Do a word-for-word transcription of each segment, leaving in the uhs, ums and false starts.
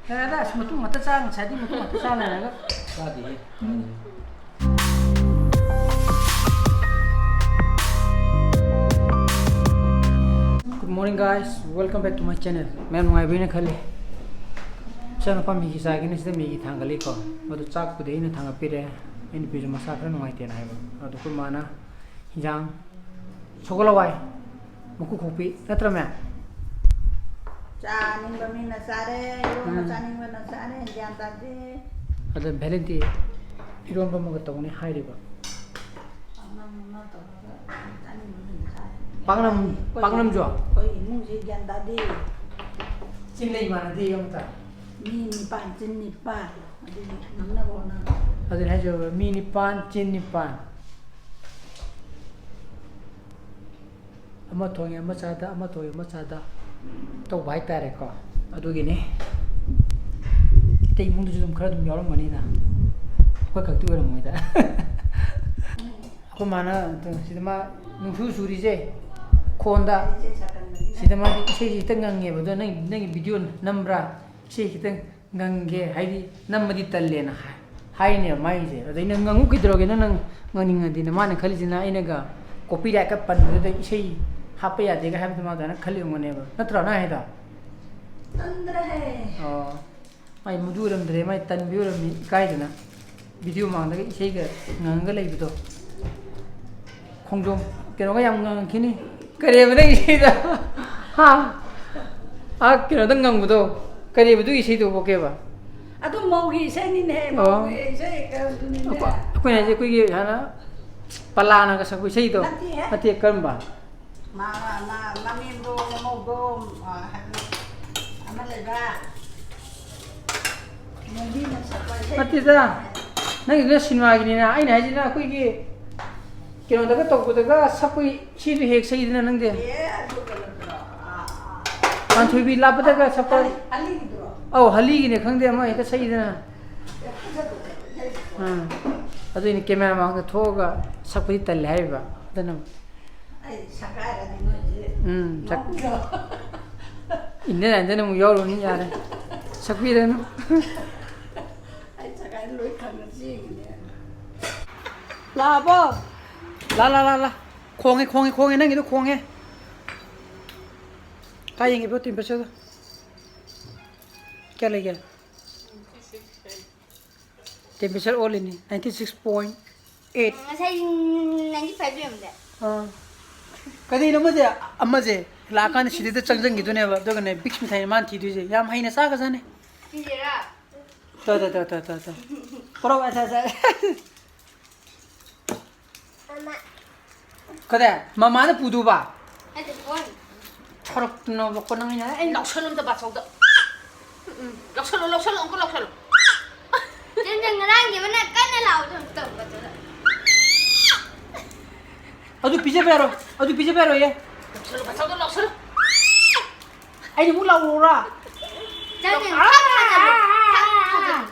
ꯌꯥꯔꯦꯗ, ꯑꯁ, ꯃꯇꯨꯡ ꯉꯥꯛꯇ ꯆꯥ, ꯉꯁꯥꯏꯗꯤ ꯃꯇꯨꯡ ꯉꯥꯛꯇ ꯆꯥ ꯂꯩꯔꯒ꯫ ꯆꯥꯗꯦꯍꯦ꯫ Good morning, guys. Welcome back to my channel. ꯃꯌꯥꯝ ꯅꯨꯡꯉꯥꯏꯕꯤꯅ ꯈꯜꯂꯤ꯫ ꯏꯆꯥꯅꯨꯄꯥ ꯃꯦꯒꯤ ꯆꯥꯒꯦꯅ ꯁꯤꯗ ꯃꯦꯒꯤ ꯊꯥꯡꯒꯠꯂꯤꯀꯣ꯫ ꯃꯗꯨ ꯆꯥꯛꯄꯨꯗꯤ ꯑꯩꯅ ꯊꯥꯡꯒꯠꯄꯤꯔꯦ꯫ ꯑꯩ ꯅꯨꯄꯤꯁꯨ ꯃꯁꯥ ꯈꯔ ꯅꯨꯡꯉꯥꯏꯇꯦꯅ ꯍꯥꯏꯕ꯫ ꯑꯗꯣ ꯑꯩꯈꯣꯏ ꯃꯥꯅ ꯍꯤꯟꯖꯥꯡ ꯁꯒꯣꯜ ꯍꯋꯥꯏ ꯃꯀꯨ ꯈꯣꯛꯄꯤ ꯅꯠꯇ꯭ꯔ, ꯃꯦꯝ? ꯆꯥꯅꯤꯡꯕ ꯃꯤꯅ ꯆꯥꯔꯦ, ꯏꯔꯣꯟꯕ ꯎꯝ꯫ ꯆꯥꯅꯤꯡꯕꯅ ꯆꯥꯔꯦ, ꯒ꯭ꯌꯥꯟ ꯇꯥꯗꯦ꯫ ꯑꯗ ꯚꯦꯂꯦꯟꯇꯤ ꯏꯔꯣꯟꯕ ꯑꯃꯒ ꯇꯧꯅꯤ ꯍꯥꯏꯔꯤꯕ꯫ ꯄꯥꯛꯅꯝ ꯑꯃ ꯇꯧꯔꯒ ꯆꯥꯅꯤꯡꯕ ꯃꯤꯅ ꯆꯥꯔꯦ꯫ ꯄꯥꯛꯅꯝ, ꯑꯩꯈꯣꯏ, ꯄꯥꯛꯅꯝꯁꯨ? ꯑꯩꯈꯣꯏ ꯏꯃꯨꯡꯁꯦ ꯒ꯭ꯌꯥꯟ ꯇꯥꯗꯦ꯫ ꯆꯤꯟ ꯂꯩ ꯃꯥꯟꯅꯗꯦ ꯑꯃꯇ꯫ ꯃꯤ ꯅꯤꯄꯥꯟ, ꯆꯤꯟ ꯅꯤꯄꯥꯟ꯫ ꯑꯗꯨꯗꯤ ꯉꯝꯅꯕ ꯍꯣꯠꯅꯕ꯫ ꯑꯗꯨꯅꯤ ꯍꯥꯏꯁꯦ, ꯃꯤ ꯅꯤꯄꯥꯟ, ꯆꯤꯟ ꯅꯤꯄꯥꯟ꯫ ꯑꯃ ꯊꯣꯡꯉꯦ, ꯑꯃ ꯆꯥꯗ, ꯑꯃ ꯊꯣꯡꯉꯦ, ꯑꯃ ꯆꯥꯗ ꯇꯧꯕ ꯍꯥꯏꯇꯥꯔꯦꯀꯣ꯫ ꯑꯗꯨꯒꯤꯅꯤ꯫ ꯑꯇꯩ ꯏꯃꯨꯡꯗꯁꯨ ꯑꯗꯨꯝ ꯈꯔ ꯑꯗꯨꯝ ꯌꯥꯎꯔꯝꯒꯅꯤꯗ꯫ ꯑꯩꯈꯣꯏ ꯈꯛꯇꯤ ꯑꯣꯏꯔꯝꯃꯣꯏꯗ꯫ ꯑꯩꯈꯣꯏ ꯃꯥꯅ ꯁꯤꯗ ꯃꯥ ꯅꯨꯡꯁꯨ ꯁꯨꯔꯤꯁꯦ ꯈꯣꯟꯗ꯫ ꯁꯤꯗ ꯃꯥꯗꯤ ꯏꯁꯩꯁꯦ ꯍꯦꯛꯇ ꯉꯪꯉꯦꯕ꯫ ꯑꯗꯣ ꯅꯪ, ꯅꯪꯒꯤ ꯚꯤꯗꯤꯑꯣ ꯅꯝꯕ꯭ꯔꯥ? ꯏꯁꯩ ꯈꯤꯇꯪ ꯉꯪꯒꯦ, ꯍꯥꯏꯗꯤ ꯅꯝꯕꯗꯤ ꯇꯜꯂꯦꯅ ꯍꯥꯏ-, ꯍꯥꯏꯅꯦꯕ ꯃꯥꯏꯁꯦ꯫ ꯑꯗ ꯑꯩꯅ, "ꯉꯪꯉꯨ ꯀꯩꯗꯧꯔꯒꯦ, ꯅꯪ, ꯅꯪ ꯉꯪꯅꯤꯡꯉꯗꯤꯅ?" ꯃꯥꯅ ꯈꯜꯂꯤꯁꯤꯅ ꯑꯩꯅꯒ copyrightꯀ ꯄꯟꯕꯗꯨꯗ ꯏꯁꯩ ꯍꯥꯞꯄ ꯌꯥꯗꯦꯒ ꯍꯥꯏꯕꯗꯣ ꯃꯥ ꯑꯗꯨꯃꯥꯏꯅ ꯈꯜꯂꯤ ꯑꯣꯏꯔꯝꯒꯅꯦꯕ꯫ ꯅꯠꯇ꯭ꯔꯣ ꯅꯪ ꯍꯥꯏꯗꯣ? ꯇꯟꯗ꯭ꯔꯦꯍꯦ꯫ ꯑꯣ꯫ ꯃꯥꯏ ꯃꯗꯨ ꯑꯣꯏꯔꯝꯗ꯭ꯔꯦ, ꯃꯥꯏ ꯇꯟꯕꯤ ꯑꯣꯏꯔꯝꯃꯤ, ꯏꯀꯥꯏꯗꯅ꯫ ꯚꯤꯗꯤꯑꯣ ꯃꯥꯡꯗꯒ ꯏꯁꯩꯒ ꯉꯪꯉꯒ ꯂꯩꯕꯗꯣ꯫ ꯈꯣꯡꯖꯣꯝ ꯀꯩꯅꯣꯒ ꯌꯥꯝ ꯉꯪꯉꯛꯈꯤꯅꯤ꯫ ꯀꯔꯤꯕ ꯅꯪ ꯏꯁꯩꯗꯣ? ꯍꯥ? ꯑꯥ, ꯀꯩꯅꯣꯗ ꯉꯪꯕꯗꯣ꯫ ꯀꯔꯤꯕ ꯑꯗꯨꯒꯤ ꯏꯁꯩꯗꯨꯕꯨ ꯀꯩꯕ? ꯑꯗꯨ ꯃꯧꯒꯤ ꯏꯁꯩꯅꯤꯅꯦꯍꯦ, ꯑꯣ꯫ ꯃꯧꯒꯤ ꯏꯁꯩ ꯀꯩꯅꯣꯗꯨꯅꯤꯅꯦ꯫ ꯑꯩꯈꯣꯏ-, ꯑꯩꯈꯣꯏꯅ ꯍꯥꯏꯁꯦ ꯑꯩꯈꯣꯏꯒꯤ ꯍꯥꯟꯅ ꯄꯂꯥꯅꯒ ꯁꯛꯄ ꯏꯁꯩꯗꯣ? ꯅꯠꯇꯦꯍꯦ꯫ ꯅꯠꯇꯦ, ꯀꯔꯝꯕ? ꯃꯥ-, ꯃꯥ-, ꯃꯃꯤꯡꯗꯣ, ꯃꯃꯧꯗꯣ, ꯑ, ꯍꯥꯏꯕ ꯑꯃ ꯂꯩꯕ꯫ ꯃꯣꯟꯕꯤꯅ ꯁꯛꯄ ꯏꯁꯩ꯫ ꯅꯠꯇꯦꯗ, ꯅꯪꯒꯤꯗꯨꯅ ꯁꯤꯅꯦꯃꯥꯒꯤꯅꯤꯅ, ꯑꯩꯅ ꯍꯥꯏꯁꯤꯅ ꯑꯩꯈꯣꯏꯒꯤ ꯀꯩꯅꯣꯗꯒ ꯇꯧꯕꯗꯒ ꯁꯛꯄꯒꯤ ꯏꯁꯩꯗꯨ ꯍꯦꯛ ꯁꯛꯏꯗꯅ ꯅꯪꯗꯤ꯫ ꯑꯦ, ꯑꯗꯨ ꯀꯩꯅꯣꯗꯨꯔꯣ? ꯑꯥ, ꯑꯥ꯫ ꯄꯥꯟꯊꯣꯏꯕꯤ ꯂꯥꯞꯄꯗꯒ ꯁꯛꯄ꯫ ꯍꯂꯤ-, ꯍꯂꯤꯒꯤꯗꯨꯔꯣ? ꯑꯧ, ꯍꯂꯤꯒꯤꯅꯦ ꯈꯪꯗꯦ, ꯑꯃ ꯍꯦꯛꯇ ꯁꯛꯏꯗꯅ꯫ ꯑꯦ, ꯐꯖꯕꯅꯦ, ꯐꯖꯩ꯫ ꯑꯥ꯫ ꯑꯗꯨꯏꯅꯦ ꯀꯦꯃꯦꯔꯥ ꯃꯃꯥꯡꯗ ꯊꯣꯛꯑꯒ ꯁꯛꯄꯗꯤ ꯇꯜꯂꯦ ꯍꯥꯏꯔꯤꯕ꯫ ꯑꯗꯨꯅ ꯑꯩ ꯁꯛꯀꯥꯏꯔꯗꯤ ꯅꯣꯏꯁꯦ ꯎꯝ, ꯁꯛ- ꯅꯣꯛꯇ꯭ꯔꯣ? ꯏꯟꯗꯤꯌꯥꯟ ꯑꯥꯏꯗꯜ ꯑꯃꯨꯛ ꯌꯥꯎꯔꯨꯅꯤ, ꯌꯥꯔꯦ꯫ ꯁꯛꯄꯤꯔꯅꯨ꯫ ꯑꯩ ꯁꯒꯥꯏ ꯂꯣꯏ ꯈꯪꯉ ꯆꯦꯡꯉꯤꯅꯦ꯫ ꯂꯥꯛꯑꯕꯣ? ꯂꯥ, ꯂꯥ, ꯂꯥ, ꯂꯥ꯫ ꯈꯣꯡꯉꯦ, ꯈꯣꯡꯉꯦ, ꯈꯣꯡꯉꯦ, ꯅꯪꯒꯤꯗꯣ ꯈꯣꯡꯉꯦ꯫ ꯀꯥꯏ ꯌꯦꯡꯒꯦ temperature ꯗꯣ? ꯀꯌꯥ ꯂꯩꯒꯦ? Temperature ꯑꯣꯜꯂꯤꯅꯤ, ninety six point eight꯫ ꯉꯁꯥꯏ ninety five ꯂꯩꯔꯝꯗꯦ꯫ ꯑꯥ꯫ ꯀꯔꯤꯅꯣ ꯑꯃꯁꯦ, ꯑꯃꯁꯦ ꯂꯥꯛꯑꯀꯥꯟꯗ ꯁꯤꯗꯩꯗ ꯆꯪꯁꯤꯟꯈꯤꯗꯣꯏꯅꯦꯕ, ꯑꯗꯨꯒꯅꯦ Vicks ꯃꯤꯊꯥꯏꯅꯤ ꯃꯥꯅ ꯊꯤꯗꯣꯏꯁꯦ, ꯌꯥꯝ ꯍꯩꯅ ꯆꯥꯒꯖꯥꯠꯅꯤ꯫ ꯁꯤꯁꯤꯔꯥ? ꯇꯣ, ꯇꯣ, ꯇꯣ, ꯇꯣ, ꯇꯣ, ꯇꯣ꯫ ꯄꯨꯔꯛꯑꯣ, ꯑꯁ, ꯑꯁ, ꯑꯁ꯫ ꯀꯗꯥꯏ? ꯃꯃꯥꯅ ꯄꯨꯗꯨꯕ? ꯅꯠꯇꯦ, ꯐꯣꯟ꯫ ꯊꯣꯔꯛꯇꯅꯕꯀꯣ ꯅꯪ ꯑꯩꯅ, ꯑꯩ ꯂꯧꯁꯜꯂꯣ ꯑꯝꯇ ꯕꯥꯆꯧꯗ꯫ ꯎꯝ, ꯎꯝ꯫ ꯂꯧꯁꯜꯂꯣ, ꯂꯧꯁꯜꯂꯣ, ꯑꯃꯨꯛꯀ ꯂꯧꯁꯜꯂꯣ꯫ ꯆꯦꯟꯖ, ꯉꯔꯥꯡꯒꯤ ꯑꯃꯅ ꯀꯟꯅ ꯂꯥꯎꯕꯗꯣ ꯑꯝꯇ ꯇꯧ, ꯕꯥꯆꯧꯗ꯫ ꯑꯗꯨ ꯄꯤꯖꯕ ꯌꯥꯔꯣꯏ, ꯑꯗꯨ ꯄꯤꯖꯕ ꯌꯥꯔꯣꯏꯌꯦ꯫ ꯂꯧꯁꯜꯂꯣ, ꯕꯥꯆꯧꯗ ꯂꯧꯁꯜꯂꯣ꯫ ꯑꯩꯅ ꯑꯃꯨꯛ ꯂꯥꯎꯔꯛꯎꯔꯥ? ꯆꯦꯟꯖ, ꯑꯥ! ꯊꯛ ꯊꯥꯖꯜꯂꯣ, ꯊꯛ ꯊꯥꯖꯜꯂꯣ꯫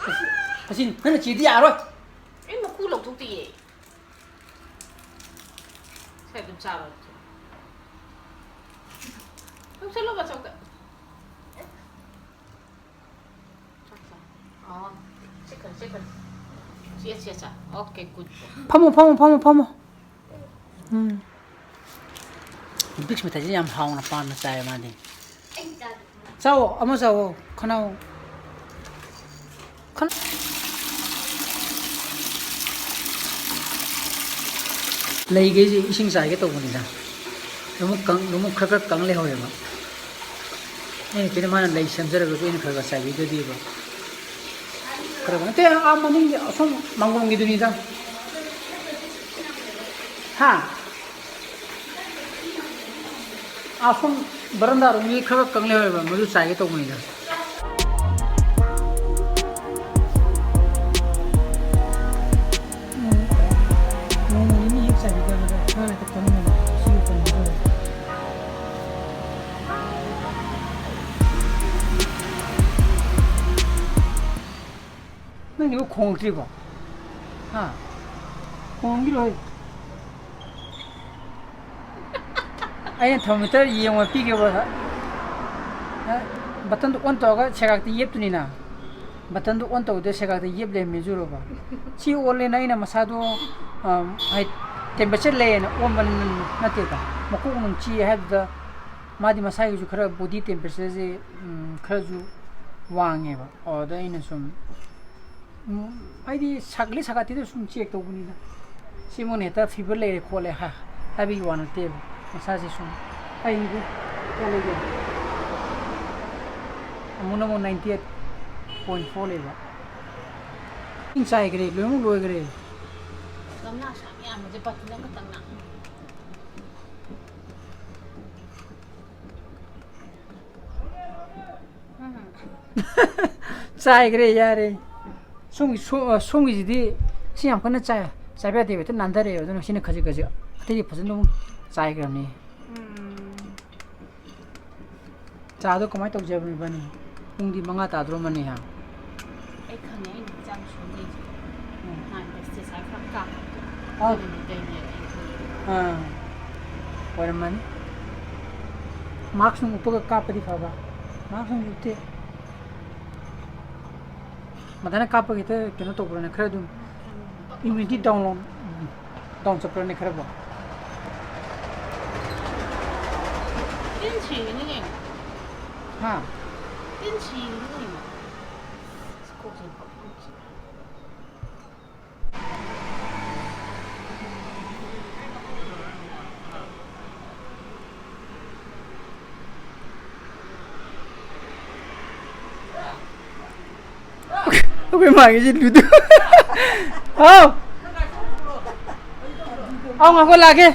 ꯑꯁꯤ, ꯑꯁꯤ ꯅꯪꯅ ꯆꯦꯗꯤ ꯌꯥꯔꯣꯏ꯫ ꯑꯩ ꯃꯀꯨ ꯂꯧꯊꯣꯛꯇꯤꯌꯦ꯫ ꯁꯤ ꯑꯗꯨꯝ ꯆꯥꯔꯣ꯫ ꯂꯧꯁꯜꯂꯣ, ꯕꯥꯆꯧꯗ꯫ ꯆꯥꯛ ꯆꯥ꯫ ꯑꯣ, ꯁꯤ ꯈꯔ, ꯁꯤ ꯈꯔ꯫ ꯁꯤ, ꯁꯤ, ꯁꯤ꯫ Okay, good boy꯫ ꯐꯝꯃꯣ, ꯐꯝꯃꯣ, ꯐꯝꯃꯣ, ꯐꯝꯃꯣ꯫ ꯎꯝ꯫ Vicks ꯃꯤꯊꯥꯏꯁꯦ ꯌꯥꯝ ꯍꯥꯎꯅ ꯄꯥꯝꯅ ꯆꯥꯏ ꯃꯥꯗꯤ꯫ ꯆꯥꯎꯋꯣ, ꯑꯃ ꯆꯥꯎꯋꯣ, ꯈꯅꯥꯎ꯫ ꯈꯅꯥꯎ꯫ ꯂꯩꯈꯩꯁꯦ ꯏꯁꯤꯡ ꯆꯥꯏꯒꯦ ꯇꯧꯕꯅꯤꯗ꯫ ꯂꯣꯏꯃꯛ ꯀꯪ-, ꯂꯣꯏꯃꯛ ꯈꯔ ꯈꯔ ꯀꯪ ꯂꯩꯍꯧꯔꯦꯕ꯫ ꯑꯩꯅ ꯀꯩꯅꯣ ꯃꯥꯅ ꯂꯩ ꯁꯦꯝꯖꯔꯒꯁꯨ ꯑꯩꯅ ꯈꯔ ꯈꯔ ꯆꯥꯏꯕꯤꯗ꯭ꯔꯗꯤꯕ꯫ ꯈꯔ ꯈꯔ ꯅꯠꯇꯦ, ꯑꯥ ꯃꯅꯤꯡꯒꯤ ꯑꯁꯣꯝ ꯃꯥꯡꯒꯣꯟꯒꯤꯗꯨꯅꯤꯗ꯫ ꯍꯥ? ꯑꯁꯣꯝ ꯕꯔꯟꯗꯥꯔꯣꯝꯒꯤ ꯈꯔ ꯈꯔ ꯀꯪ ꯂꯩꯍꯧꯋꯦꯕ, ꯃꯗꯨ ꯆꯥꯏꯒꯦ ꯇꯧꯕꯅꯤꯗ꯫ ꯎꯝ꯫ ꯅꯣꯡꯃ ꯅꯤꯅꯤ ꯍꯦꯛ ꯆꯥꯏꯕꯤꯗꯕꯗ ꯈꯔ ꯍꯦꯛꯇ ꯀꯪ ꯂꯩꯔꯝꯃꯦ꯫ ꯁꯤꯒꯤ ꯀꯩꯅꯣꯁꯦ꯫ ꯅꯪꯒꯤꯕꯨ ꯈꯣꯡꯉꯛꯇ꯭ꯔꯤꯕꯣ? ꯍꯥ? ꯈꯣꯡꯉꯝꯒꯤꯔꯣꯏ꯫ ꯑꯩꯅ thermometer ꯌꯦꯡꯉꯣ ꯄꯤꯈꯤꯕ, ꯕꯇꯟꯗꯣ on ꯇꯧꯔꯒ ꯁꯦꯒꯥꯛꯇ ꯌꯦꯞꯇꯨꯅꯤꯅ, ꯕꯇꯟꯗꯣ on ꯇꯧꯗꯦ, ꯁꯦꯒꯥꯛꯇ ꯌꯦꯞ ꯂꯩꯔꯝꯃꯦ ꯖꯨꯔꯣꯕ꯫ ꯁꯤ ꯑꯣꯜꯂꯦꯅ ꯑꯩꯅ ꯃꯁꯥꯗꯣ, ꯑ, ꯍꯥꯏ, temperature ꯂꯩꯌꯦꯅ ꯑꯣꯟꯕ ꯅꯠꯇꯦꯗ꯫ ꯃꯀꯣꯛ ꯅꯨꯡ ꯆꯤꯛꯑꯦ ꯍꯥꯏꯕꯗꯨꯗ ꯃꯥꯗꯤ ꯃꯁꯥꯒꯤꯁꯨ ꯈꯔ body temperatureꯁꯦ, ꯎꯝ, ꯈꯔꯁꯨ ꯋꯥꯡꯉꯦꯕ꯫ ꯑꯗꯨꯗ ꯑꯩꯅ ꯁꯨꯝ, ꯎꯝ, ꯑꯩꯗꯤ ꯁꯥꯒꯠꯂꯤ ꯁꯥꯒꯠꯇꯦꯗ ꯁꯨꯝ check ꯇꯧꯕꯅꯤꯗ꯫ ꯁꯤꯃꯣꯟ ꯍꯦꯛꯇ fever ꯂꯩꯔꯦ ꯈꯣꯠꯂꯦ ꯍꯥ-, ꯍꯥꯏꯕꯒꯤ ꯋꯥ ꯅꯠꯇꯦꯕ꯫ ꯃꯁꯥꯁꯦ ꯁꯨꯝ ꯐꯩꯕ꯫ ꯀꯌꯥ ꯂꯩꯒꯦ? ꯑꯃꯨꯛꯅ ꯑꯃꯨꯛ ninety eight point four ꯂꯩꯕ꯫ ꯏꯁꯤꯡ ꯆꯥꯏꯈ꯭ꯔꯦ, ꯂꯣꯏꯅꯃꯛ ꯂꯣꯏꯈ꯭ꯔꯦ꯫ ꯒꯝꯂꯥ ꯑꯁꯨꯛ ꯌꯥꯝ ꯌꯥꯝꯕꯁꯦ ꯕꯥꯇꯤꯟ ꯑꯃꯈꯛꯇꯪꯅ꯫ ꯆꯥꯏꯈ꯭ꯔꯦ, ꯌꯥꯔꯦ꯫ ꯁꯣꯝꯒꯤ, ꯁꯣ-, ꯑ, ꯁꯣꯝꯒꯤꯁꯤꯗꯤ ꯁꯤ ꯌꯥꯝ ꯀꯟꯅ ꯆꯥꯏ-, ꯆꯥꯏꯕ ꯌꯥꯗꯦꯕ, ꯍꯦꯛꯇ ꯅꯥꯟꯊꯔꯛꯑꯦꯕ꯫ ꯑꯗꯨꯅ ꯁꯤꯅ ꯈꯖꯤꯛ ꯈꯖꯤꯛ, ꯑꯇꯩꯗꯤ ꯐꯖꯅ ꯑꯗꯨꯝ ꯆꯥꯏꯈ꯭ꯔꯕꯅꯤ꯫ ꯎꯝ꯫ ꯆꯥꯗꯣ ꯀꯃꯥꯏꯅ ꯇꯧꯖꯕꯅꯣ ꯏꯕꯥꯅꯤ? ꯄꯨꯡꯗꯤ ꯃꯉꯥ ꯇꯥꯗ꯭ꯔꯣꯃꯅꯤ ꯍꯥ? ꯑꯩ ꯈꯪꯉꯦ, ꯑꯩꯅ ꯍꯛꯆꯥꯡ ꯁꯣꯟꯖꯩꯁꯦ꯫ ꯎꯝ꯫ ꯅꯍꯥꯟ pesticideꯈꯛ ꯀꯥꯞꯄꯗꯣ꯫ ꯑꯥ꯫ ꯑꯗꯨꯅꯅꯦ ꯇꯧꯔꯤꯅꯦ ꯑꯩ ꯈꯪꯉꯦ꯫ ꯑꯥ꯫ ꯑꯣꯏꯔꯝꯃꯅꯤ꯫ Mask ꯅꯨꯡ ꯎꯞꯄꯒ ꯀꯥꯞꯄꯗꯤ ꯐꯕ꯫ Mask ꯅꯨꯡ ꯎꯞꯇꯦ꯫ ꯃꯊꯟꯇ ꯀꯥꯞꯄꯒꯤ ꯍꯦꯛꯇ ꯀꯩꯅꯣ ꯇꯧꯕ꯭ꯔꯅꯦ? ꯈꯔ ꯑꯗꯨꯝ immunity down, down ꯆꯠꯄ꯭ꯔꯅꯦ ꯈꯔꯕꯨ? ꯇꯤꯟ ꯁꯤꯔꯤꯅꯤ ꯀꯩꯅꯣ꯫ ꯍꯥ? ꯇꯤꯟ ꯁꯤꯔꯤꯅꯤ ꯀꯩꯅꯣ꯫ ꯀꯣꯛꯁꯦ꯫ ꯑꯩꯈꯣꯏ ꯃꯥꯒꯤꯁꯤ ꯂꯨꯗꯨ꯫ ꯍꯥꯎ꯫ ꯑꯥꯎ, ꯉꯥꯏꯈꯣ, ꯂꯥꯛꯀꯦ꯫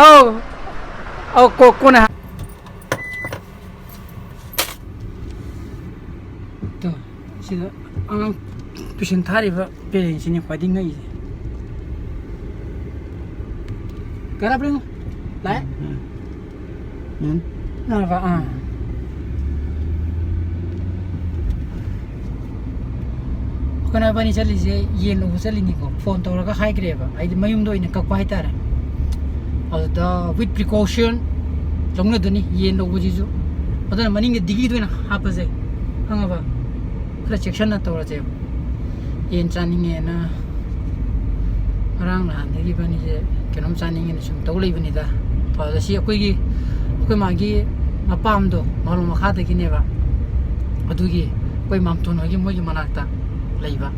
ꯑꯥꯎ꯫ ꯑꯥꯎ, ꯀꯣ-, ꯀꯣꯟꯅ꯫ ꯇꯣ, ꯁꯤꯗ ꯑꯉꯥꯡ tuition ꯊꯥꯔꯤꯕ parentꯁꯤꯅꯦ ꯈ꯭ꯋꯥꯏꯗꯒꯤ ꯉꯛꯏꯁꯦ꯫ ꯀꯔꯥ ꯄ꯭ꯔꯦꯡ? ꯂꯥꯛꯑꯦ? ꯎꯝ꯫ ꯎꯝ꯫ ꯂꯥꯛꯑꯕ? ꯑꯥ꯫ ꯑꯩꯈꯣꯏꯅ ꯏꯕꯥꯅꯤ ꯆꯠꯂꯤꯁꯦ ꯌꯦꯟ ꯂꯧꯕ ꯆꯠꯂꯤꯅꯤꯀꯣ꯫ Phone ꯇꯧꯔꯒ ꯍꯥꯏꯈ꯭ꯔꯦꯕ꯫ ꯑꯩꯗꯤ ꯃꯌꯨꯝꯗ ꯑꯣꯏꯅ ꯀꯛꯄ ꯍꯥꯏꯇꯥꯔꯦ꯫ ꯑꯗꯨꯗ with precaution ꯂꯧꯅꯗꯣꯏꯅꯤ ꯌꯦꯟ ꯂꯧꯕꯁꯤꯁꯨ꯫ ꯑꯗꯨꯅ ꯃꯅꯤꯡꯗ ꯗꯤꯒꯤꯗ ꯑꯣꯏꯅ ꯍꯥꯞꯄꯁꯦ, ꯈꯪꯉꯕ? ꯈꯔ ꯆꯦꯛꯁꯤꯟꯅ ꯇꯧꯔꯁꯦꯕ꯫ ꯌꯦꯟ ꯆꯥꯅꯤꯡꯉꯦꯅ ꯉꯔꯥꯡ ꯅꯍꯥꯟꯗꯒꯤ ꯏꯕꯥꯅꯤꯁꯦ ꯀꯩꯅꯣꯝ ꯆꯥꯅꯤꯡꯉꯦꯅ ꯁꯨꯝ ꯇꯧ ꯂꯩꯕꯅꯤꯗ꯫ ꯑꯗꯨꯗ ꯁꯤ ꯑꯩꯈꯣꯏꯒꯤ, ꯑꯩꯈꯣꯏ ꯃꯥꯒꯤ ꯃꯄꯥꯝꯗꯣ, ꯃꯥꯂꯣꯝ ꯃꯈꯥꯗꯒꯤꯅꯦꯕ꯫ ꯑꯗꯨꯒꯤ ꯑꯩꯈꯣꯏ ꯃꯥꯝꯇꯣꯟ ꯍꯣꯏꯒꯤ, ꯃꯣꯏꯒꯤ ꯃꯅꯥꯛꯇ ꯂꯩꯕ꯫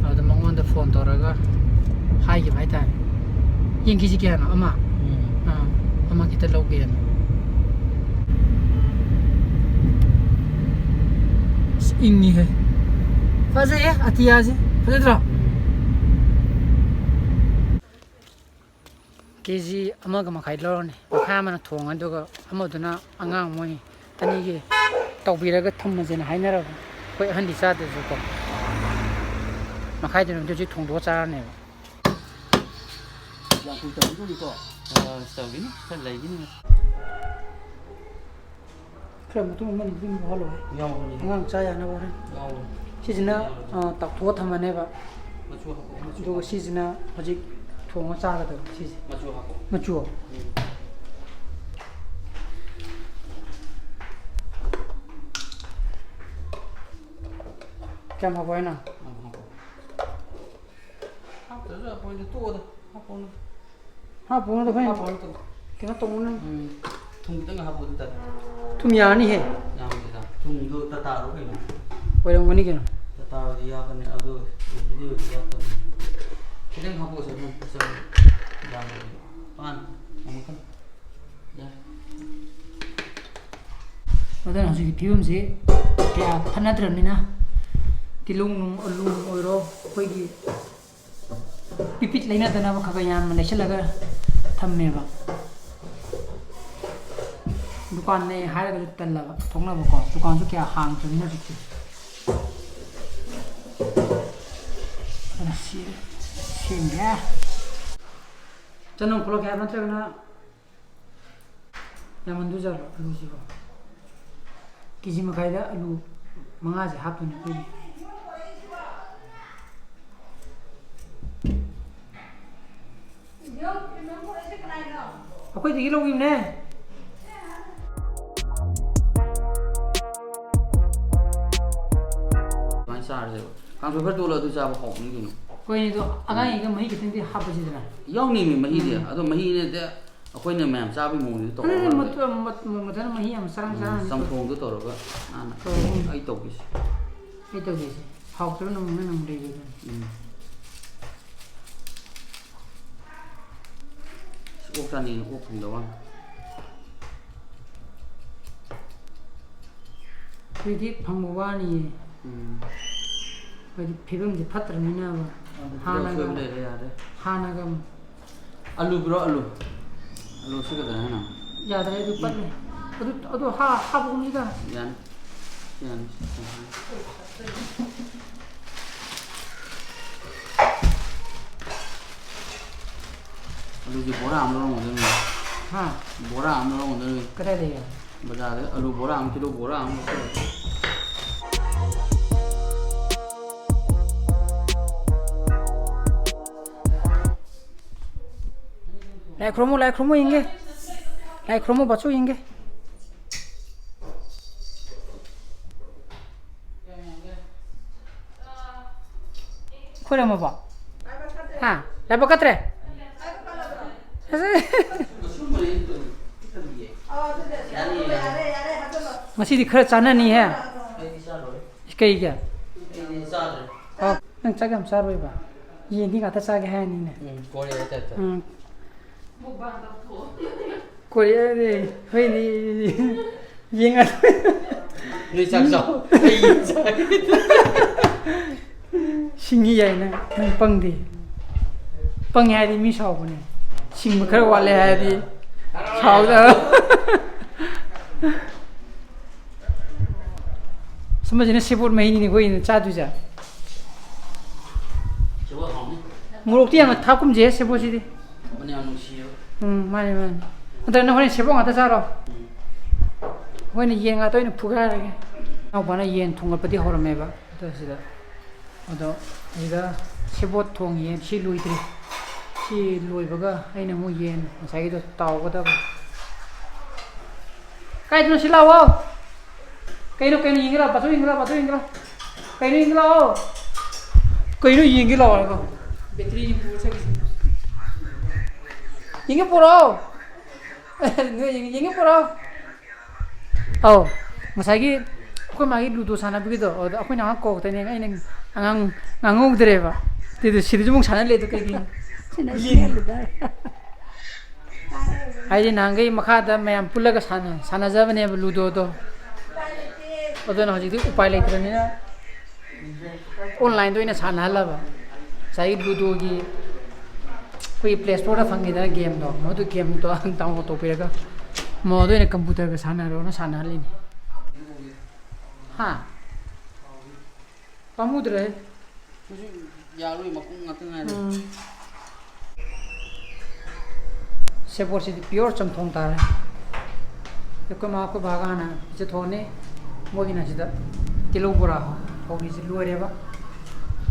ꯑꯗꯨꯗ ꯃꯉꯣꯟꯗ ꯐꯣꯟ ꯇꯧꯔꯒ ꯍꯥꯏꯈꯤꯕ ꯍꯥꯏꯇꯥꯔꯦ, "ꯌꯦꯟ ꯀꯦ ꯖꯤ ꯀꯌꯥꯅꯣ? ꯑꯃ?" ꯎꯝ꯫ "ꯑꯥ, ꯑꯃ ꯈꯤꯇ ꯂꯧꯒꯦꯅ"꯫ ꯑꯁ, ꯏꯪꯉꯤꯍꯦ꯫ ꯐꯖꯩꯍꯦ ꯑꯇꯤꯌꯥꯁꯦ, ꯐꯖꯗ꯭ꯔꯣ? ꯎꯝ꯫ ꯀꯦ ꯖꯤ ꯑꯃꯒ ꯃꯈꯥꯏ ꯂꯧꯔꯅꯤ꯫ ꯃꯈꯥꯏ ꯑꯃꯅ ꯊꯣꯡꯉꯦ, ꯑꯗꯨꯒ ꯑꯃꯗꯨꯅ ꯑꯉꯥꯡ ꯃꯣꯏ ꯑꯅꯤꯒꯤ ꯇꯧꯕꯤꯔꯒ ꯊꯝꯃꯁꯦꯅ ꯍꯥꯏꯅꯔꯕꯅꯤ꯫ ꯑꯩꯈꯣꯏ ꯑꯍꯟꯗꯤ ꯆꯥꯗ꯭ꯔꯁꯨꯀꯣ꯫ ꯃꯈꯥꯏꯗꯨꯅ ꯍꯧꯖꯤꯛ ꯊꯣꯡꯗꯣꯛꯑ ꯆꯥꯔꯅꯦꯕ꯫ ꯌꯥꯝ ꯀꯨꯏ ꯇꯧꯈꯤꯔꯣꯏꯀꯣ? ꯑ, ꯇꯧꯈꯤꯅꯤ, ꯈꯔ ꯂꯩꯈꯤꯅꯤ꯫ ꯈꯔ ꯃꯇꯨꯡ ꯑꯃꯅꯤ ꯑꯗꯨꯝ ꯍꯥꯜꯂꯣ꯫ ꯌꯥꯎꯕꯅꯤ꯫ ꯑꯉꯥꯡ ꯆꯥ ꯌꯥꯅꯕ ꯍꯣꯔꯦꯟ꯫ ꯌꯥꯎꯕꯅꯤ꯫ ꯁꯤꯁꯤꯅ, ꯌꯥꯎꯕꯅꯤ꯫ ꯑ, ꯇꯥꯎꯊꯣꯛꯑ ꯊꯝꯃꯅꯦꯕ꯫ ꯃꯆꯨ ꯍꯥꯞꯄꯣ, ꯃꯆꯨ ꯑꯗꯨꯒ ꯍꯥꯞꯄꯣ꯫ ꯁꯤꯁꯤꯅ ꯍꯧꯖꯤꯛ ꯊꯣꯡꯉ ꯆꯥꯒꯗꯕ, ꯁꯤꯁꯦ꯫ ꯃꯆꯨ ꯍꯥꯞꯄꯣ꯫ ꯃꯆꯨ? ꯎꯝ꯫ ꯀꯌꯥꯝ ꯍꯥꯞꯄꯣ ꯍꯥꯏꯅꯣ? ꯌꯥꯝ ꯍꯥꯞꯄꯣ꯫ ꯍꯥꯞꯇ꯭ꯔꯁꯨ ꯍꯥꯞꯄꯣ, ꯑꯩꯗꯤ ꯇꯣꯛꯑꯣꯗ꯫ ꯍꯥꯞꯄꯣꯅ꯫ ꯍꯥꯞꯄꯣꯅ ꯑꯩꯈꯣꯏꯅ ꯍꯥꯞꯄꯣꯅ ꯇꯧ꯫ ꯀꯩꯅꯣ ꯇꯧꯅ꯫ ꯎꯝ꯫ ꯊꯨꯝ ꯈꯤꯇꯪ ꯍꯥꯞꯄꯣ ꯑꯗꯨ ꯇꯥꯔꯦ꯫ ꯊꯨꯝ ꯌꯥꯔꯅꯤꯍꯦ꯫ ꯌꯥꯝꯗꯦꯗ꯫ ꯊꯨꯝꯗꯣ ꯇꯇꯥꯔꯣ ꯀꯩꯅꯣ? ꯑꯣꯏꯔꯝꯒꯅꯤ ꯀꯩꯅꯣ꯫ ꯇꯇꯥꯔꯣꯗꯤ ꯌꯥꯛꯀꯅꯤ, ꯑꯗꯨ ꯑꯣꯏꯕꯨꯗꯤ ꯑꯣꯏꯕ ꯌꯥꯛꯇꯕꯅꯤ꯫ ꯈꯤꯇꯪ ꯍꯥꯞꯄꯣꯁꯦ ꯑꯗꯨꯝ ꯆꯪꯉꯦ꯫ ꯌꯥꯝꯗꯦ꯫ ꯄꯥꯟ ꯑꯃꯨꯛꯇꯪ꯫ ꯌꯥꯔꯦ꯫ ꯑꯗꯨꯅ ꯍꯧꯖꯤꯛꯀꯤ ꯐꯤꯕꯝꯁꯤ ꯀꯌꯥ ꯐꯅꯗ꯭ꯔꯕꯅꯤꯅ ꯇꯤꯜꯍꯧ ꯅꯨꯡ, ꯑꯂꯨ ꯅꯨꯡ ꯑꯣꯏꯔꯣ, ꯑꯩꯈꯣꯏꯒꯤ ꯄꯤꯄꯤꯠ ꯂꯩꯅꯗꯅꯕ ꯈꯔ ꯈꯔ ꯌꯥꯝꯅ ꯂꯩꯁꯜꯂꯒ ꯊꯝꯃꯦꯕ꯫ ꯗꯨꯀꯥꯟꯅꯦ ꯍꯥꯏꯔꯒꯁꯨ ꯇꯜꯂꯕ ꯊꯣꯛꯅꯕꯀꯣ, ꯗꯨꯀꯥꯟꯁꯨ ꯀꯌꯥ ꯍꯥꯡꯗ꯭ꯔꯕꯅꯤꯅ ꯍꯧꯖꯤꯛꯇꯤ꯫ ꯑꯗꯨꯅ ꯁꯤ ꯁꯦꯝꯒꯦ꯫ ꯆꯅꯝ ꯈꯣꯠꯂꯛꯀꯦ ꯍꯥꯏꯕ ꯅꯠꯇ꯭ꯔꯒꯅ ꯌꯥꯝꯃꯟꯗꯣꯏꯖꯥꯠꯂꯣ ꯑꯂꯨꯁꯤꯕꯣ? ꯀꯦ ꯖꯤ ꯃꯈꯥꯏꯗ ꯑꯂꯨ ꯃꯉꯥꯁꯦ ꯍꯥꯞꯇꯣꯏꯅꯦ ꯑꯩꯈꯣꯏꯒꯤ꯫ ꯑꯩꯈꯣꯏꯗꯒꯤ ꯂꯧꯈꯤꯕꯅꯦ꯫ ꯑꯗꯨꯃꯥꯏꯅ ꯆꯥꯔꯁꯦꯕ꯫ ꯀꯥꯡꯁꯣꯏ ꯈꯔ ꯇꯣꯠꯂꯣ, ꯑꯗꯨ ꯆꯥꯕ ꯍꯥꯎꯕꯅꯤ ꯀꯩꯅꯣ꯫ ꯑꯩꯈꯣꯏꯅꯤꯗꯣ ꯑꯉꯥꯡꯒꯤꯒ ꯃꯍꯤ ꯈꯤꯇꯪꯗꯤ ꯍꯥꯞꯄꯁꯤꯗꯅ꯫ ꯌꯥꯎꯅꯤꯃꯤ ꯃꯍꯤꯗꯤ꯫ ꯎꯝ꯫ ꯑꯗꯣ ꯃꯍꯤ ꯅꯠꯇꯦ, ꯑꯩꯈꯣꯏꯅ ꯃꯌꯥꯝ ꯆꯥꯕꯒꯤ ꯃꯑꯣꯡꯗ ꯇꯧꯔꯒ ꯑꯗꯨꯗꯤ ꯂꯣꯏꯔꯦ꯫ ꯃꯊ-, ꯃꯊ-, ꯃꯊꯟꯇ ꯃꯍꯤ ꯌꯥꯝ ꯆꯔꯥꯡ ꯎꯝ, ꯆꯔꯥꯡ ꯆꯝꯊꯣꯡꯗꯣ ꯇꯧꯔꯒ ꯅꯥꯟꯅ꯫ ꯇꯧꯔꯒ꯫ ꯑꯩ ꯇꯧꯒꯦꯁꯦ꯫ ꯑꯩ ꯇꯧꯒꯦꯁꯦ꯫ ꯍꯥꯎꯇ꯭ꯔꯣ ꯅꯪ, ꯅꯪ ꯂꯩꯕꯗꯣ? ꯎꯝ꯫ ꯑꯁ, ꯑꯣꯛ ꯆꯥꯅꯤꯡꯉꯦ, ꯑꯣꯛ ꯐꯪꯗꯕ ꯋꯥꯅꯤ꯫ ꯍꯧꯖꯤꯛꯇꯤ ꯐꯪꯕ ꯋꯥꯅꯤꯌꯦ꯫ ꯎꯝ꯫ ꯍꯥꯏꯗꯤ ꯐꯤꯕꯝꯁꯦ ꯐꯠꯇ꯭ꯔꯕꯅꯤꯅꯕ꯫ ꯑꯗꯨ ꯍꯥꯟꯅꯒ ꯇꯤꯜꯍꯧ ꯁꯣꯏꯕ ꯂꯩꯔꯦ, ꯌꯥꯔꯦ꯫ ꯍꯥꯟꯅꯒ ꯑꯂꯨ ꯄꯤꯔꯣ, ꯑꯂꯨ꯫ ꯑꯂꯨ ꯁꯤ ꯀꯩꯗꯧꯔꯦ ꯍꯥꯏꯅꯣ? ꯌꯥꯗ꯭ꯔꯦ, ꯑꯗꯨ ꯄꯠꯂꯦ꯫ ꯑꯗꯨ, ꯑꯗꯨ ꯍꯥ-, ꯍꯥꯞꯄꯒꯨꯝꯁꯤꯗ꯫ ꯌꯥꯅꯤ꯫ ꯌꯥꯅꯤ꯫ ꯑꯂꯨꯁꯦ ꯕꯣꯔꯥ ꯑꯃ ꯂꯧꯔꯝꯒꯗꯕꯅꯤ꯫ ꯍꯥ? ꯕꯣꯔꯥ ꯑꯃ ꯂꯧꯔꯝꯒꯗꯕꯅꯤ꯫ ꯀꯗꯥꯏꯗꯒꯤ? ꯕꯖꯥꯔꯗ ꯑꯂꯨ ꯕꯣꯔꯥ ꯑꯃ, ꯀꯤꯂꯣ ꯕꯣꯔꯥ ꯑꯃ ꯂꯧꯁꯜꯂꯣ꯫ ꯂꯥꯏ ꯈꯨꯔꯨꯝꯃꯨ, ꯂꯥꯏ ꯈꯨꯔꯨꯝꯃꯨ ꯌꯦꯡꯒꯦ꯫ ꯂꯥꯏ ꯈꯨꯔꯨꯝꯃꯨ, ꯕꯥꯆꯧ ꯌꯦꯡꯒꯦ꯫ ꯈꯣꯏꯔꯝꯃꯕꯣ? ꯍꯥ? ꯂꯥꯏꯕꯛ ꯀꯠꯇ꯭ꯔꯦ? ꯑꯁ꯫ ꯉꯁꯤꯗꯤ ꯈꯔ ꯆꯥꯅꯅꯤꯍꯦ꯫ ꯀꯩꯒꯤ? ꯑꯣ, ꯅꯪ ꯆꯥꯛ ꯌꯥꯝ ꯆꯥꯔꯣꯏꯕ? ꯌꯦꯟꯗꯤ ꯉꯥꯛꯇ ꯆꯥꯒꯦ ꯍꯥꯏꯔꯅꯤꯅꯦ꯫ ꯎꯝ, ꯀꯣꯔꯤꯌꯥ type ꯇ꯫ ꯎꯝ꯫ ꯀꯣꯔꯤꯌꯥꯗꯤ, ꯍꯣꯏꯅꯦ꯫ ꯌꯦꯡꯉ-, ꯅꯣꯏ ꯆꯥꯛ ꯆꯥꯎ꯫ ꯑꯩ ꯌꯦꯟ ꯆꯥꯒꯦ꯫ ꯁꯤꯡꯉꯤ ꯌꯥꯏ ꯅꯪ, ꯅꯪ ꯄꯪꯗꯦ꯫ ꯄꯪꯉꯦ ꯍꯥꯏꯗꯤ ꯃꯤ ꯁꯥꯎꯕꯅꯦ꯫ ꯁꯤꯡꯕ ꯈꯔ ꯋꯥꯠꯂꯦ ꯍꯥꯏꯔꯗꯤ ꯁꯥꯎꯗ-, ꯁꯨꯝꯕꯁꯤꯅ ꯁꯦꯕꯣꯠ ꯃꯍꯤꯅꯤꯅꯦ ꯑꯩꯈꯣꯏꯅ ꯆꯥꯗꯣꯏꯁꯦ꯫ ꯁꯦꯕꯣꯠ ꯍꯥꯎꯅꯤ꯫ ꯃꯣꯔꯣꯛꯇꯤ ꯌꯥꯝꯅ ꯊꯥꯛꯀꯨꯝꯁꯦ ꯁꯦꯕꯣꯠꯁꯤꯗꯤ꯫ ꯃꯅꯝ ꯌꯥꯝ ꯅꯨꯡꯁꯤꯌꯦꯕ꯫ ꯎꯝ, ꯃꯥꯅꯦ, ꯃꯥꯅꯦ꯫ ꯅꯠꯇ꯭ꯔꯒ ꯅꯈꯣꯏꯅ ꯁꯦꯕꯣꯠ ꯉꯥꯛꯇ ꯆꯥꯔꯣ? ꯎꯝ꯫ ꯑꯩꯈꯣꯏꯅ ꯌꯦꯟ ꯉꯥꯛꯇ ꯑꯣꯏꯅ ꯐꯨꯒꯥꯏꯔꯒꯦ꯫ ꯏꯅꯥꯎꯄꯥꯅ ꯌꯦꯟ ꯊꯣꯡꯒꯠꯄꯗꯤ ꯍꯧꯔꯝꯃꯦꯕ꯫ ꯑꯗꯣ ꯁꯤꯗ, ꯑꯗꯣ ꯁꯤꯗ ꯁꯦꯕꯣꯠ ꯊꯣꯡꯉꯤꯌꯦ, ꯁꯤ ꯂꯣꯏꯗ꯭ꯔꯤ꯫ ꯁꯤ ꯂꯣꯏꯕꯒ ꯑꯩꯅ ꯑꯃꯨꯛ ꯌꯦꯟ ꯉꯁꯥꯏꯒꯤꯗꯣ ꯇꯥꯎꯒꯗꯕ꯫ ꯀꯥꯏꯗꯅꯣ ꯁꯤ ꯂꯥꯛꯑꯣ꯫ ꯀꯩꯅꯣ, ꯀꯩꯅꯣ ꯌꯦꯡꯒꯦ ꯂꯥꯛꯑꯣ, ꯄꯥꯊꯣꯛ ꯌꯦꯡꯒꯦ ꯂꯥꯛꯑꯣ, ꯄꯥꯊꯣꯛ ꯌꯦꯡꯒꯦ ꯂꯥꯛꯑꯣ꯫ ꯀꯩꯅꯣ ꯌꯦꯡꯒꯦ ꯂꯥꯛꯑꯣ꯫ ꯀꯩꯅꯣ ꯌꯦꯡꯒꯦ ꯂꯥꯛꯑꯣ ꯍꯥꯏꯕ꯫ ꯕꯦꯇ꯭ꯔꯤ ꯌꯦꯡ ꯄꯨꯔ ꯆꯠꯈꯤꯁꯤ꯫ ꯌꯦꯡꯒꯦ ꯄꯨꯔꯛꯑꯣ꯫ ꯅꯣꯏ ꯌꯦꯡꯒꯦ, ꯌꯦꯡꯒꯦ ꯄꯨꯔꯛꯑꯣ꯫ ꯑꯧ, ꯉꯁꯥꯏꯒꯤ ꯑꯩꯈꯣꯏ ꯃꯥꯒꯤ ꯂꯨꯗꯣ ꯁꯥꯟꯅꯕꯒꯤꯗꯣ, ꯑꯗꯨꯗ ꯑꯩꯈꯣꯏ ꯅꯍꯥꯟ ꯀꯧꯔꯛꯇꯅꯦ, ꯑꯩꯅ ꯑꯉꯥꯡ ꯉꯥꯡꯍꯧꯗ꯭ꯔꯦꯕ꯫ ꯑꯗꯨꯗꯣ ꯁꯤꯗꯁꯨ ꯑꯃꯨꯛ ꯁꯥꯟꯅ ꯂꯩꯗꯣ ꯀꯩꯒꯤꯅꯣ? ꯁꯤꯅ ꯁꯤꯅꯤ꯫ ꯍꯥꯏꯗꯤ ꯅꯍꯥꯟꯈꯩ ꯃꯈꯥꯗ ꯃꯌꯥꯝ ꯄꯨꯜꯂꯒ ꯁꯥꯟꯅ-, ꯁꯥꯟꯅꯖꯕꯅꯦꯕ ꯂꯨꯗꯣꯗꯣ꯫ ꯑꯗꯨꯅ ꯍꯧꯖꯤꯛꯇꯤ ꯎꯄꯥꯏ ꯂꯩꯇ꯭ꯔꯕꯅꯤꯅ online-ꯗ ꯑꯣꯏꯅ ꯁꯥꯟꯅꯍꯜꯂꯕ꯫ ꯉꯁꯥꯏꯒꯤ ꯂꯨꯗꯣꯒꯤ ꯑꯩꯈꯣꯏꯒꯤ Play Store-ꯗ ꯐꯪꯈꯤꯗꯅ game-ꯗꯣ, ꯃꯗꯨ game-ꯗꯣ download ꯇꯧꯕꯤꯔꯒ ꯃꯣꯗ ꯑꯣꯏꯅ computer-ꯒ ꯁꯥꯟꯅꯔꯣꯅ ꯁꯥꯟꯅꯍꯜꯂꯤꯅꯤ꯫ ꯍꯥ? ꯄꯥꯝꯃꯨꯗ꯭ꯔꯦ꯫ ꯍꯧꯖꯤꯛ ꯌꯥꯔꯣꯏ, ꯃꯈꯣꯡ ꯉꯥꯛꯇ ꯉꯥꯏꯔꯦ꯫ ꯎꯝ꯫ ꯁꯦꯕꯣꯠꯁꯤꯗꯤ pure ꯆꯝꯊꯣꯡ ꯇꯥꯔꯦ꯫ ꯑꯩꯈꯣꯏ ꯃꯥ ꯑꯩꯈꯣꯏ ꯕꯥꯒ ꯍꯥꯟꯅ ꯄꯤꯖꯊꯣꯛꯑꯅꯤ꯫ ꯃꯣꯏꯒꯤꯅ ꯁꯤꯗ ꯇꯤꯜꯍꯧ ꯕꯣꯔꯥ ꯍꯧꯔꯤꯁꯤ ꯂꯣꯏꯔꯦꯕ꯫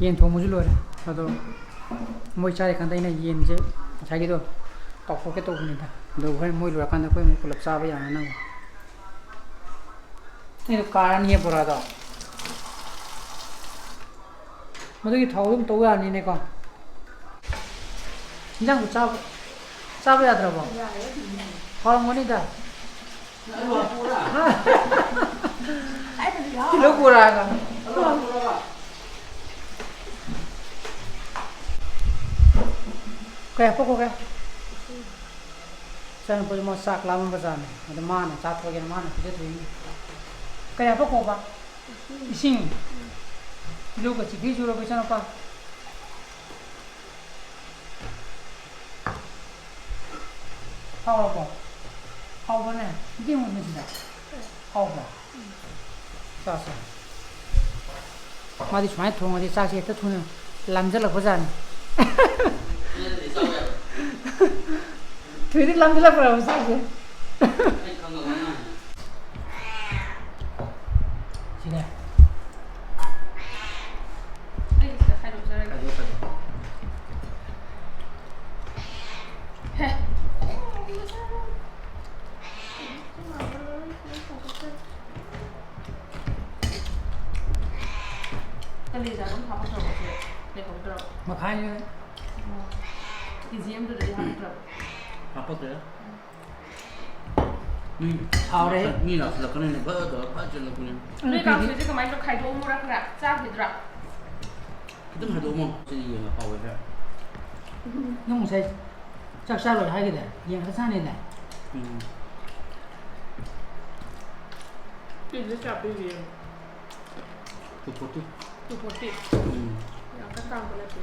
ꯌꯦꯟ ꯊꯣꯡꯕꯁꯨ ꯂꯣꯏꯔꯦ꯫ ꯑꯗꯣ ꯃꯣꯏ ꯆꯥꯔꯤꯀꯥꯟꯗ ꯑꯩꯅ ꯌꯦꯟꯁꯦ ꯉꯁꯥꯏꯒꯤꯗꯣ ꯇꯥꯎꯊꯣꯛꯀꯦ ꯇꯧꯕꯅꯤꯗ꯫ ꯑꯗꯣ ꯍꯣꯔꯦꯟ ꯃꯣꯏ ꯂꯣꯏꯔꯀꯥꯟꯗ ꯑꯩꯈꯣꯏ ꯑꯃꯨꯛ ꯄꯨꯂꯞ ꯆꯥꯕ ꯌꯥꯅꯅꯕ꯫ ꯑꯩꯅ ꯀꯥꯔꯅꯤꯌꯦ ꯕꯣꯔꯥꯗꯣ꯫ ꯃꯗꯨꯒꯤ ꯊꯥꯎꯗꯨ ꯑꯗꯨꯝ ꯇꯧ ꯌꯥꯅꯤꯅꯦꯀꯣ꯫ ꯏꯟꯖꯥꯡꯗꯨ ꯆꯥꯕ, ꯆꯥꯕ ꯌꯥꯗ꯭ꯔꯕꯣ? ꯍꯥꯎꯔꯝꯒꯅꯤꯗ꯫ ꯀꯤꯂꯣ ꯕꯣꯔꯥꯒ꯫ ꯀꯌꯥ ꯍꯥꯞꯄꯛꯈꯣꯒꯦ? ꯏꯆꯥꯅꯨꯄꯥꯁꯦ ꯃꯥ ꯆꯥꯛ ꯂꯥꯝꯃꯝꯕꯖꯥꯠꯅꯤ꯫ ꯑꯗ ꯃꯥꯅ ꯆꯥꯊꯣꯛꯑꯒꯦꯅ ꯃꯥꯅ ꯄꯤꯖꯊꯣꯛꯏꯅꯤ꯫ ꯀꯌꯥ ꯍꯥꯞꯄꯛꯈꯣꯕ? ꯏꯁꯤꯡ꯫ ꯇꯤꯜꯍꯧꯒ ꯆꯤꯛꯈꯩ ꯆꯨꯔꯕ ꯏꯆꯥꯅꯨꯄꯥ? ꯍꯥꯎꯔꯕꯣ? ꯍꯥꯎꯕꯅꯦ? ꯑꯝꯇ ꯌꯦꯡꯉꯨꯅꯦ ꯁꯤꯗ꯫ ꯍꯥꯎꯕ꯭ꯔꯣ? ꯆꯥꯁꯦ꯫ ꯃꯥꯗꯤ ꯁꯨꯃꯥꯏꯅ ꯊꯣꯡꯉꯗꯤ ꯆꯥꯛꯁꯦ ꯍꯦꯛꯇ ꯊꯨꯅ ꯂꯥꯝꯖꯜꯂꯛꯄꯖꯥꯠꯅꯤ꯫ ꯊꯨꯏꯗꯤ ꯂꯥꯝꯖꯜꯂꯛꯄ꯭ꯔꯕ ꯆꯥꯛꯁꯦ? ꯁꯤꯅꯦ꯫ ꯑꯩꯒꯤꯁꯤꯗ ꯈꯥꯏꯗꯣꯛꯆꯔꯒꯦ꯫ ꯀꯂꯦꯖꯥ ꯑꯗꯨꯝ ꯍꯥꯞꯄꯛꯇ꯭ꯔꯕꯣ? ꯁꯦ ꯂꯩꯍꯧꯗ꯭ꯔꯕꯣ? ꯃꯈꯥꯏ꯫ ꯑꯣ꯫ ꯀꯦ ꯖꯤ ꯑꯃꯗꯨꯗꯗꯤ ꯍꯥꯞꯄꯛꯇ꯭ꯔꯕꯣ? ꯍꯥꯞꯄꯛꯇ꯭ꯔꯦ꯫ ꯃꯤ ꯍꯥꯎꯔꯦ꯫ ꯃꯤ ꯂꯥꯛꯁꯤꯜꯂꯛꯀꯅꯤꯅꯦ꯫ ꯐꯠ ꯇꯧꯔ ꯐꯠ ꯆꯦꯜꯂꯛꯄꯅꯦ꯫ ꯅꯣꯏ ꯀꯥꯡꯁꯣꯏꯁꯦ ꯀꯃꯥꯏꯅ ꯇꯧ-, ꯈꯥꯏꯗꯣꯛꯑꯝꯃꯨꯔꯥ ꯈꯔ? ꯆꯥꯈꯤꯗ꯭ꯔꯥ? ꯈꯤꯇꯪ ꯈꯥꯏꯗꯣꯛꯑꯝꯃꯣ꯫ ꯁꯤꯗꯤ ꯌꯦꯡꯉ ꯍꯥꯎꯔꯣꯏꯗ꯭ꯔꯥ? ꯅꯪ ꯉꯁꯥꯏ ꯆꯥꯛ ꯆꯥꯔꯣꯏ ꯍꯥꯏꯈꯤꯗꯥꯏ? ꯌꯦꯟ ꯈꯛꯇ ꯆꯥꯅꯤꯗꯥꯏ? ꯎꯝ꯫ ꯀꯦꯖꯤꯗ ꯀꯌꯥ ꯄꯤꯔꯤꯒꯦ? Two forty꯫ Two forty꯫ ꯎꯝ꯫ ꯌꯥꯝ ꯀꯟꯅ ꯇꯥꯡꯕ ꯅꯠꯇꯦ꯫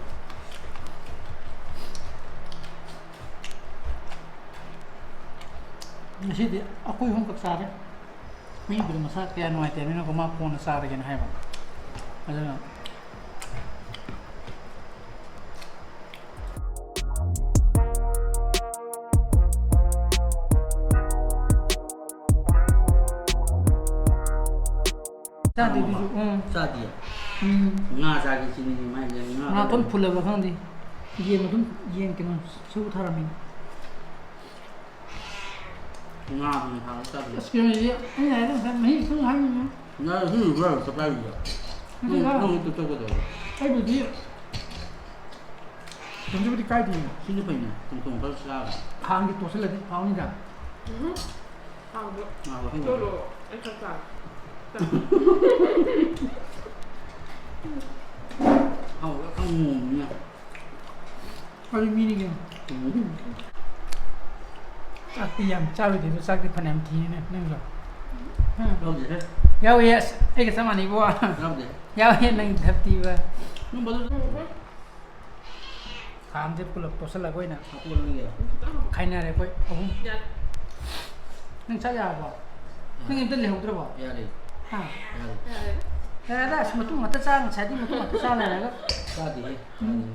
ꯉꯁꯤꯗꯤ ꯑꯩꯈꯣꯏ ꯑꯍꯨꯝꯈꯛ ꯆꯥꯔꯦ꯫ ꯃꯤꯕꯨꯗꯤ ꯃꯁꯥ ꯀꯌꯥ ꯅꯨꯡꯉꯥꯏꯇꯦ ꯍꯥꯏꯕꯅꯤꯅꯀꯣ, ꯃꯥ ꯀꯣꯟꯅ ꯆꯥꯔꯒꯦꯅ ꯍꯥꯏꯕ꯫ ꯑꯗꯨꯅ ꯆꯥꯗꯦ ꯑꯗꯨꯁꯨ꯫ ꯎꯝ꯫ ꯆꯥꯗꯤꯌꯦ? ꯎꯝ꯫ ꯉꯥ ꯆꯥꯒꯦ ꯁꯤꯅꯤꯅꯦ ꯃꯥꯏꯁꯦ, ꯉꯥ ꯉꯥ ꯈꯛꯇ ꯐꯨꯜꯂꯕ ꯈꯪꯗꯦ꯫ ꯌꯦꯟ ꯑꯗꯨꯝ, ꯌꯦꯟ ꯀꯩꯅꯣ ꯁꯔꯨ ꯊꯥꯔꯝꯃꯤꯅꯦ꯫ ꯉꯥ ꯑꯗꯨꯝ ꯊꯥꯔꯒ ꯆꯥꯗꯣꯏꯅꯦ꯫ ꯑꯁ, ꯀꯩꯅꯣꯁꯦ, ꯑꯩꯅ ꯍꯥꯏꯗꯣ ꯉꯁꯥꯏ ꯃꯍꯤ ꯈꯤꯇꯪ ꯍꯥꯏꯈꯤꯕꯅꯦ꯫ ꯉꯥ ꯁꯤ ꯂꯣꯏꯔꯒ ꯆꯞ ꯆꯥꯕꯤꯗ꯫ ꯅꯠꯇꯦꯗ꯫ ꯅꯪ, ꯅꯪ ꯍꯦꯛꯇ ꯆꯠꯀꯗꯧꯕ꯫ ꯑꯩꯕꯨꯗꯤ ꯀꯩꯝꯇꯕꯨꯗꯤ ꯀꯥꯏꯗꯦ꯫ ꯁꯤꯅ ꯐꯩꯅꯦ, ꯆꯝꯊꯣꯡ ꯈꯔ ꯆꯥꯔꯒ꯫ ꯈꯥꯡꯗꯤ ꯇꯣꯠꯁꯤꯜꯂꯗꯤ ꯍꯥꯎꯅꯤꯗ꯫ ꯎꯝ꯫ ꯍꯥꯎꯕ꯫ ꯉꯥ ꯋꯥꯍꯩ ꯇꯣꯠꯂꯣ, ꯑꯩ ꯈꯔ ꯆꯥꯒꯦ꯫ ꯍꯥꯎꯕ ꯈꯪ ꯃꯣꯡꯅꯤꯅ꯫ ꯑꯩ ꯃꯤꯅꯤ ꯀꯩꯅꯣ꯫ ꯎꯝ꯫ ꯆꯥꯛꯇꯤ ꯌꯥꯝ ꯆꯥꯔꯣꯏꯗꯣꯏꯕ, ꯆꯥꯛꯇꯤ ꯐꯅꯌꯥꯝ ꯊꯤꯅꯦ ꯅꯪꯁꯨ꯫ ꯍꯥ? ꯌꯥꯎꯗꯦꯍꯦ꯫ ꯌꯥꯎꯏ, ꯑꯁ, ꯑꯩꯒ ꯆꯞ ꯃꯥꯟꯅꯩꯕꯣ꯫ ꯌꯥꯎꯗꯦ꯫ ꯌꯥꯎꯏ, ꯅꯪ ꯙꯞꯇꯤꯕ꯫ ꯅꯪ ꯕꯗꯨ ꯈꯥꯝꯁꯦ ꯄꯨꯂꯞ ꯇꯣꯠꯁꯤꯜꯂꯒ ꯑꯣꯏꯅ꯫ ꯍꯥꯞꯄꯣ ꯅꯪꯒꯤ꯫ ꯈꯥꯏꯅꯔꯦ ꯑꯩꯈꯣꯏ ꯑꯍꯨꯝ꯫ ꯌꯥꯔꯦ꯫ ꯅꯪ ꯆꯥꯛ ꯌꯥꯔꯕꯣ? ꯅꯪ ꯑꯝꯇ ꯂꯩꯍꯧꯗ꯭ꯔꯕꯣ? ꯌꯥꯔꯦ꯫ ꯍꯥ? ꯌꯥꯔꯦ꯫ ꯌꯥꯔꯦ꯫ ꯌꯥꯔꯦꯗ, ꯑꯁ, ꯃꯇꯨꯡ ꯉꯥꯛꯇ ꯆꯥ, ꯉꯁꯥꯏꯗꯤ ꯃꯇꯨꯡ ꯉꯥꯛꯇ ꯆꯥ ꯂꯩꯔꯒ꯫ ꯆꯥꯗꯦꯍꯦ꯫ ꯎꯝ꯫ ꯆꯥꯗꯦꯍꯦ꯫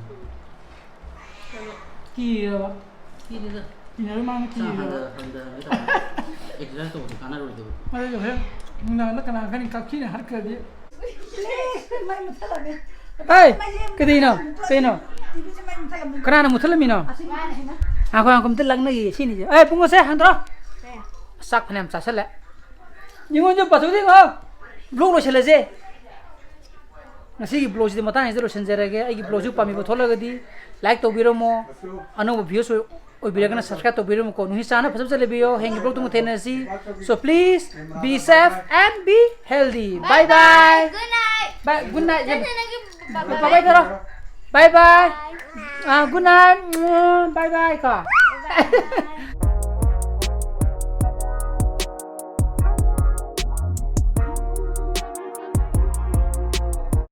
ꯀꯩꯅꯣ꯫ ꯀꯤꯔꯕ? ꯀꯤꯗꯦꯗ꯫ ꯀꯤꯅꯔꯣꯏ ꯃꯥꯅ ꯆꯥ ꯀꯤꯔꯕ? ꯍꯟꯗ-, ꯍꯟꯗꯍꯟꯒꯦ ꯇꯧꯕꯅꯦ꯫ Exercise ꯇꯧꯕꯗꯤ ꯀꯥꯟꯅꯔꯣꯏꯗꯕ꯫ ꯑꯗꯨꯗꯤ ꯍꯣꯔꯦꯟ ꯅꯨꯡꯗꯥꯡꯗ ꯀꯅꯥ ꯈꯪꯅꯤ ꯀꯥꯞꯈꯤꯅ ꯍꯥꯠꯈ꯭ꯔꯗꯤ꯫ ꯃꯩ ꯃꯨꯠꯊꯠꯂꯝꯃꯦ꯫ ꯑꯩ! ꯃꯩ ꯂꯦꯝ-, ꯀꯩꯗꯧꯔꯤꯅꯣ? ꯀꯩꯅꯣ? ꯇꯤꯚꯤꯁꯦ ꯃꯩ ꯃꯨꯠꯊꯠꯂꯝꯃꯦ꯫ ꯀꯅꯥꯅ ꯃꯨꯠꯊꯠꯂꯝꯃꯤꯅꯣ? ꯑꯁꯤ ꯃꯥꯅ꯫ ꯉꯥꯏꯈꯣ, ꯉꯥꯏꯈꯣ, ꯑꯝꯇ ꯂꯪꯅꯒꯦ ꯁꯤꯅꯤꯁꯦ꯫ ꯑꯦ, ꯄꯨꯡꯉꯣꯁꯦ ꯍꯟꯗ꯭ꯔꯣ꯫ ꯆꯥꯛ ꯐꯅꯌꯥꯝ ꯆꯥꯁꯜꯂꯦ꯫ ꯅꯤꯉꯣꯜꯁꯨ ꯄꯥꯊꯣꯛꯇꯦ ꯉꯣ꯫ Vlog ꯂꯣꯏꯁꯤꯜꯂꯁꯦ꯫ ꯉꯁꯤꯒꯤ vlogꯁꯤꯗꯤ ꯃꯇꯥꯡꯁꯤꯗ ꯂꯣꯏꯁꯤꯟꯖꯔꯒꯦ꯫ ꯑꯩꯒꯤ vlogꯁꯤ ꯄꯥꯝꯕꯤꯕ ꯊꯣꯛꯂꯒꯗꯤ like ꯇꯧꯕꯤꯔꯝꯃꯣ꯫ ꯑꯅꯧꯕ viewers ꯑꯣꯏ-, ꯑꯣꯏꯕꯤꯔꯒꯅ subscribe ꯇꯧꯕꯤꯔꯝꯃꯨꯀꯣ꯫ ꯅꯨꯡꯁꯤ ꯆꯥꯟꯅ ꯐꯖ ꯐꯖ ꯂꯩꯕꯤꯌꯣ꯫ ꯍꯌꯦꯡꯒꯤ vlogꯇ ꯑꯃꯨꯛ ꯊꯦꯡꯅꯔꯁꯤ꯫ So please be safe and be healthy. Bye bye. Good night. Bye. Good night. ꯅꯪ, ꯅꯪꯒꯤ bye bye ꯊꯥꯔꯣ꯫ Bye bye. ꯑꯥ, good night. Bye bye ꯀꯣ꯫ Bye bye.